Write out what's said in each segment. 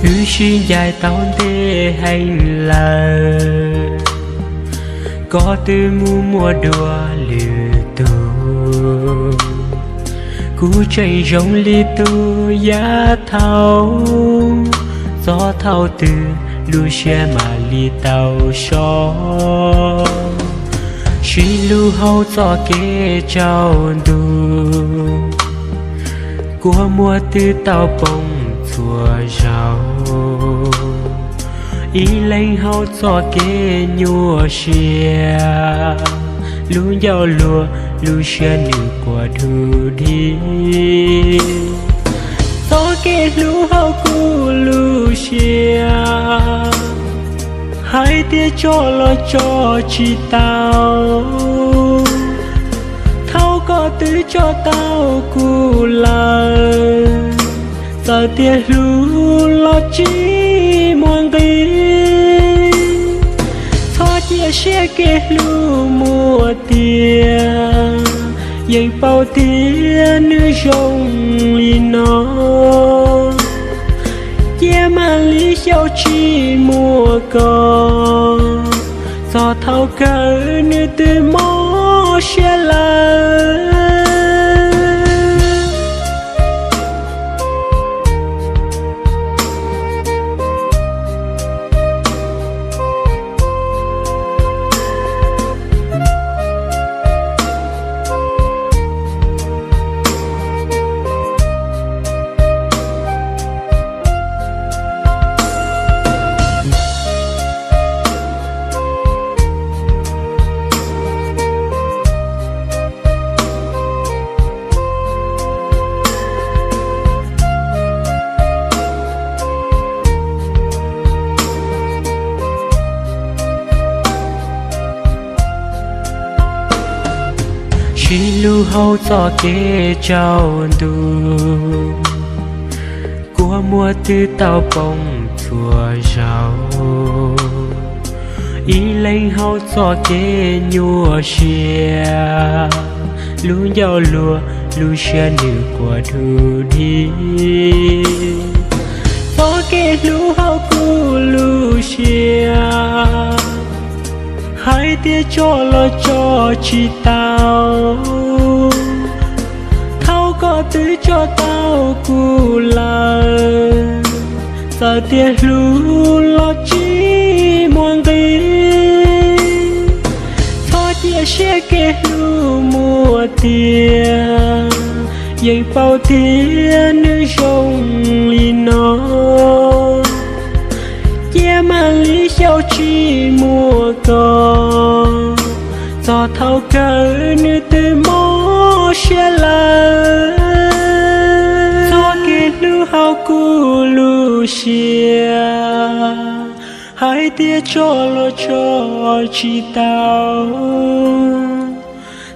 Wb sib ncaim tau ntev heev lawm, koj twb mus muaj dua lwm tus. Kuv tseem zoo li tus yav thaud, txog thaum twg lub siab mam li tau so. Sib hlub hauv txoj kev tsaus ntuj, kua muag twb tau poob txhua zaus. Ib leeg hauv txoj kev nyuaj siab, lub ncauj luag lub siab nws quaj du dig. Txoj kev hlub hauv kuv lub siab, hais tias tso los tso tsis tau. Thaum koj twb tso tau kuv lawm, txawm tias hlub los tsis muaj nqis. Txhob cia siab kev hlub muaj tiag, yeej paub tias nws zoo li no. Cia mam li xyaum tsis muaj koj, txog thaum kawg nws twb mob siab lawm. Sib hlub hauv txoj kev tsaus ntuj, kua muag twb tau poob txhua zaus. Ib leeg hauv txoj kev nyuaj siab, lub ncauj luag lub siab nws quaj du dig. Txoj kev hlub hauv kuv lub siab, hais tias tso los tso tsis tau. Thaum koj twb tso tau kuv lawm, txawm tias hlub los tsis muaj nqis. Txhob cia siab kev hlub muaj tiag, yeej paub tias nws zoo li no. Cia mam li xyaum tsis muaj koj, txog thaum kawg nws twb mob siab lawm. Txoj kev hlub hauv kuv lub siab, hais tias tso los tso tsis tau.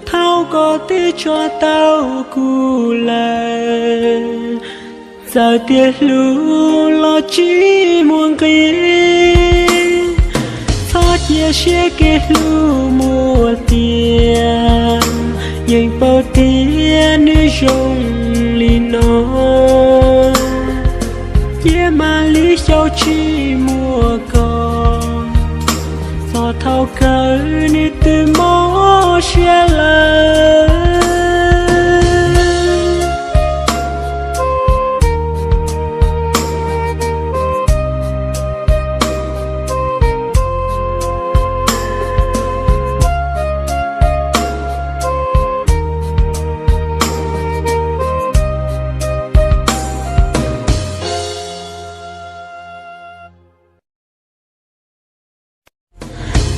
Thaum koj twb tso tau kuv lawm, txawm tias hlub los tsis muaj nqis. Txhob cia siab kev hlub muaj tiag, yeej paub tias nws zoo li no. Cia mam li xyaum tsis muaj koj, txog thaum kawg nws twb mob siab lawm.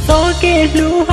Txoj kev hlub